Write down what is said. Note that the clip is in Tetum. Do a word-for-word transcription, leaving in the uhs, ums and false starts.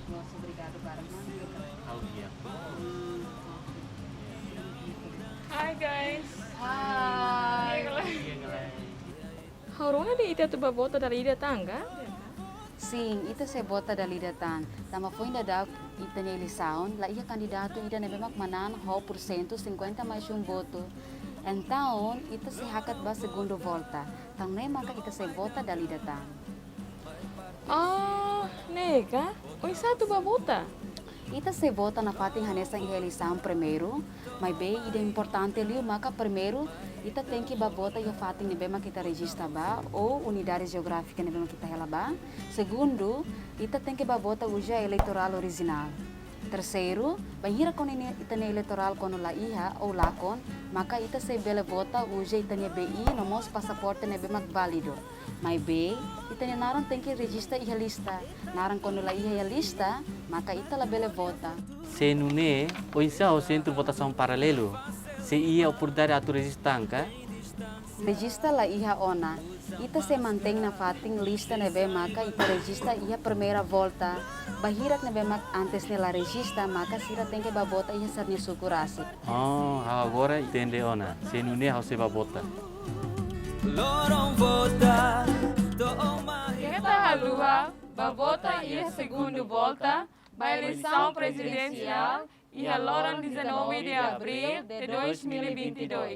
Nosso obrigado para mim. Ha'u di'ak. Hi guys. Hi. Ha'u rona dehan ita atu ba vota dala ida tan ka? Sin, ita sei vota dala ida tan. Tanba foin daudauk ita-nia eleisaun, la iha kandidatu ida ne'ebé mak manán ho porsentu cinquenta mais um votu. Entaun, ita sei hakat ba segundu volta. Tan ne'e maka ita sei vota dala ida tan. Oh, ne'e ka? Oinsá atu ba vota? Ita sei vota nafatin hanesan iha eleisaun primeiru, maibé ida importante liu maka primeiru ita tenke ba vota iha fatin ne'ebé mak ita rejista ba ou unidade jeográfika ne'ebé mak ita hela ba. Segundu, ita tenke ba vota uza eleitorál orijinál. Terseiru, bainhira kuandu ita-nia eleitorál kuandu la iha ou lakon, maka ita sei bele vota uza ita-nia B I no mós pasaporte ne'ebé mak válidu. Maibé, ita-nia naran tenke rejista iha lista. Naran kuandu la iha iha lista, maka ita labele vota. Se nune'e, oinsá ho sentru votasaun paralelu? Sei iha oportunidade atu rejista tan ka? Rejista la iha ona. Ita sei mantein nafatin lista ne'ebé maka ita rejista iha primeira volta. Ba hirak ne'ebé mak antes ne'e la rejista, maka sira tenke ba vota iha sira-nia suku rasik. Oh, ha'u agora entende ona. Se nune'e ha'u sei ba vota. Loron vota, to'o mai. Keta haluha ba vota iha segundu volta ba eleisaun prezidensiál iha loron dezanove de abril de dois mil e vinte e dois.